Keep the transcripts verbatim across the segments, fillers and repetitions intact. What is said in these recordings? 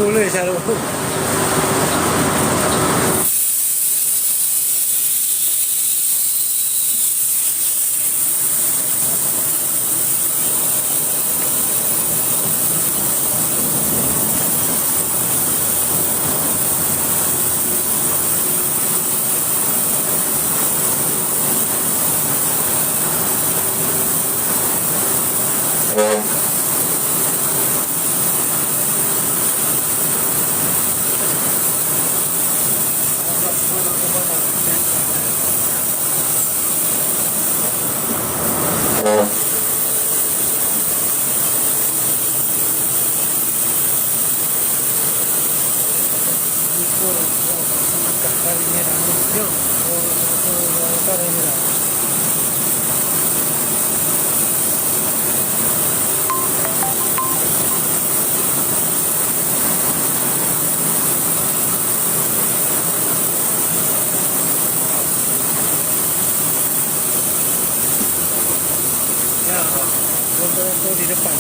Boleh, Syarul. Ya, motor tu di depan.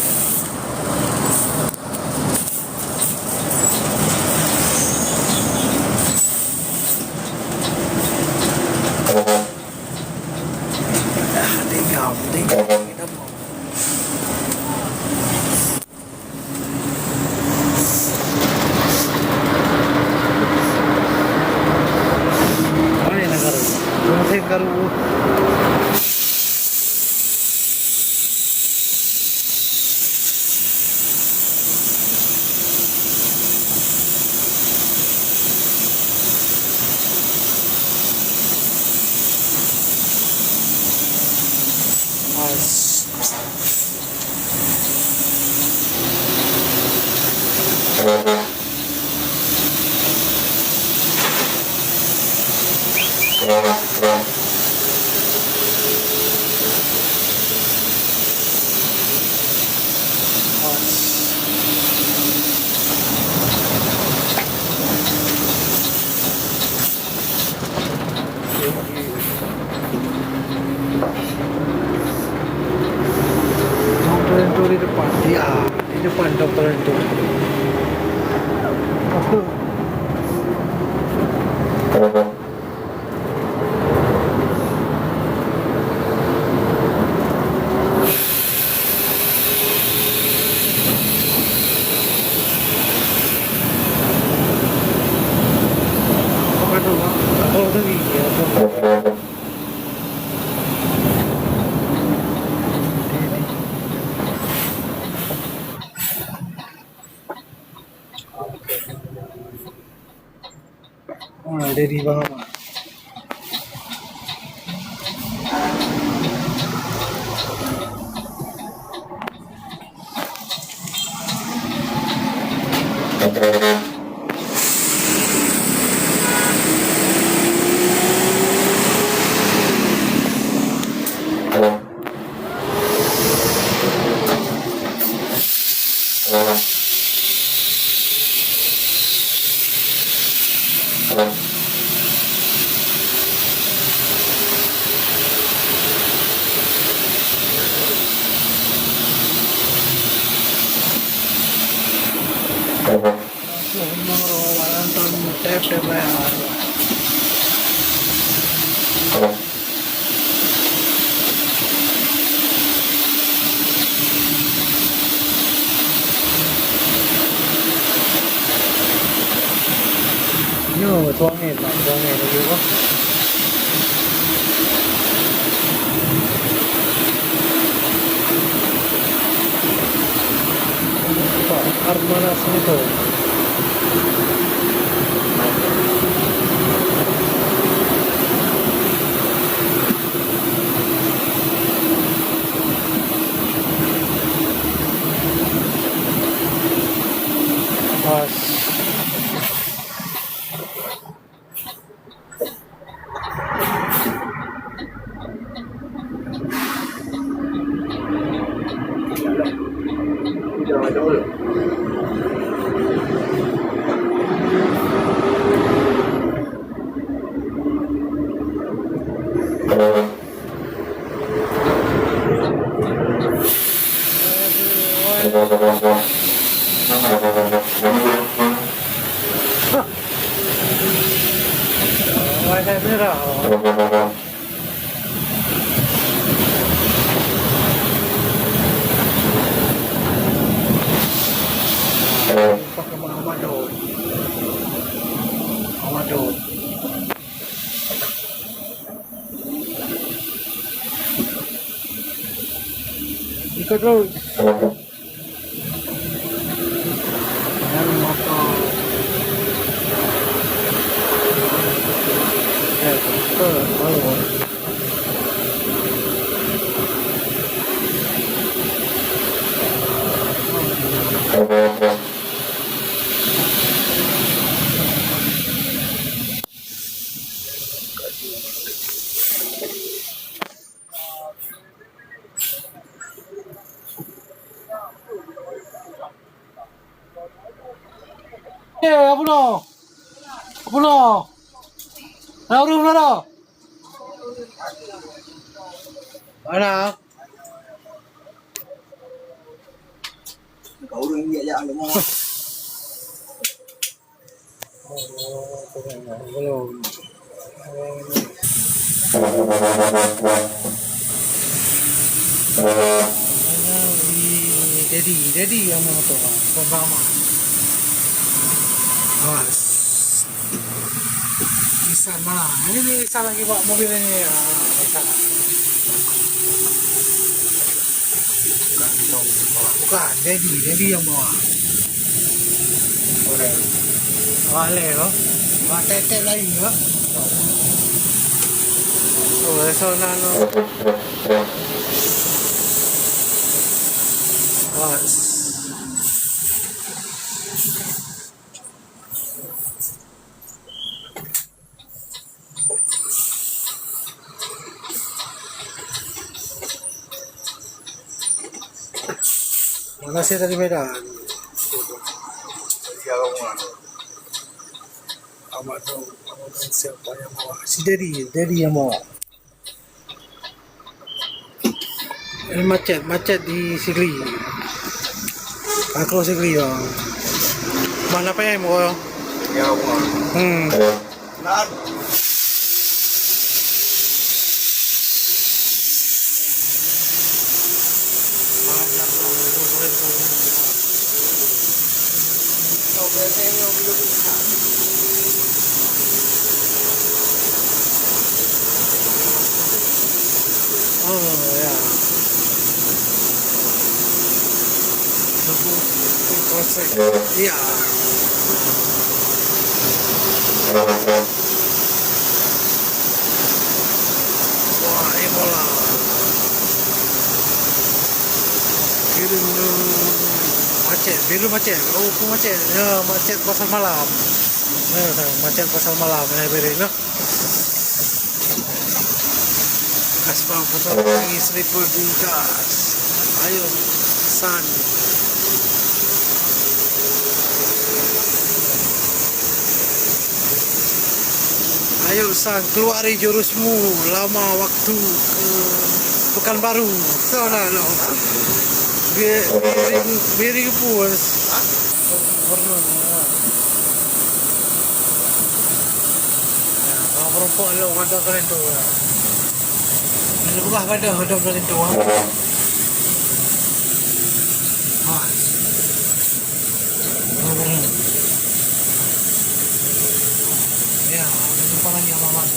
Doktor Entu di depan. Ya, di depan Doktor Entu. Apa? Oh, jadi bang apa? Nyoe tuangén, tuangén laju kah. Pak Armanas itu. Pas. Ikut terus. Nyan moto. Eh, moto, malu. Eh, apa no? Apa no? Ada urus mana? Mana? Kau urus ni aja, ada mana? Jadi, jadi yang mau tu, pertama. Awas. Isan mana? Ini ni Isan lagi bawa mobil ini. Ah, Isan. Bukan, bukan. Bukan, Dedi, Dedi yang bawa. Boleh. Wah, leh, oh. Wah, tetek lain, oh. Oh, esok nak, no. Wah. Mana saya dari Medan? Amat tu, amat tu siapa yang bawa? Si Dedi, Dedi yang bawa. Eh, macet, macet di Sigli. Aku Sigli, oh. Mana P M, oh? Ya, Allah. Hmm. Nah. Oh, ya. Iya. Wah, eh, bola. Biru macet, biru macet. Oh, macet. Ya, macet pasar malam. Ya, macet pasar malam, ya, biru, nah. Aspal pasar lagi seribu bungkas. Ayo, San. Ayo, San, keluari jurusmu. Lama waktu ke Pekanbaru. Sana, lo. Bi-, biring, biring pun. Warna. Ya, kalau perokok lo ada kalian tu. Lebah kada ada kalian tu. Ha. Ya, ada jumpa lagi sama Mas.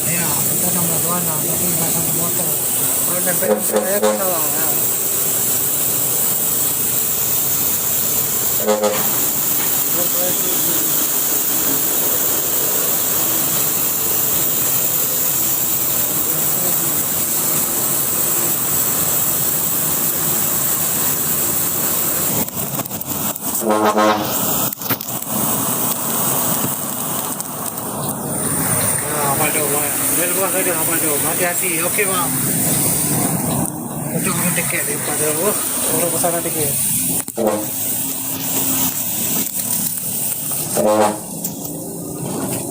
Ya, kita enam belas warna, tapi enggak satu motor. Kalau nempel saya kan salah. Ya. Ah, apa tu, Mak? Dia luar saja, apa tu? Hati-hati. Okey, Mak. Untuk orang tiket daripada, oh, orang pesanan tiket.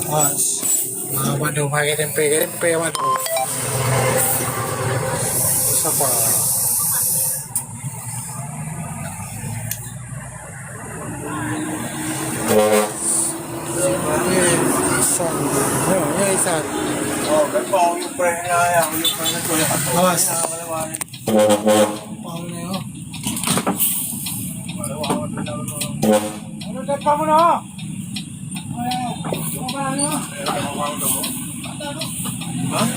Mas. Ah, apa tu? Pakai tempe, tempe apa tu? Siapa? Isan. Ya, ya, Isan. Awas. Pang ni, oh. Ada depan mana? Hah?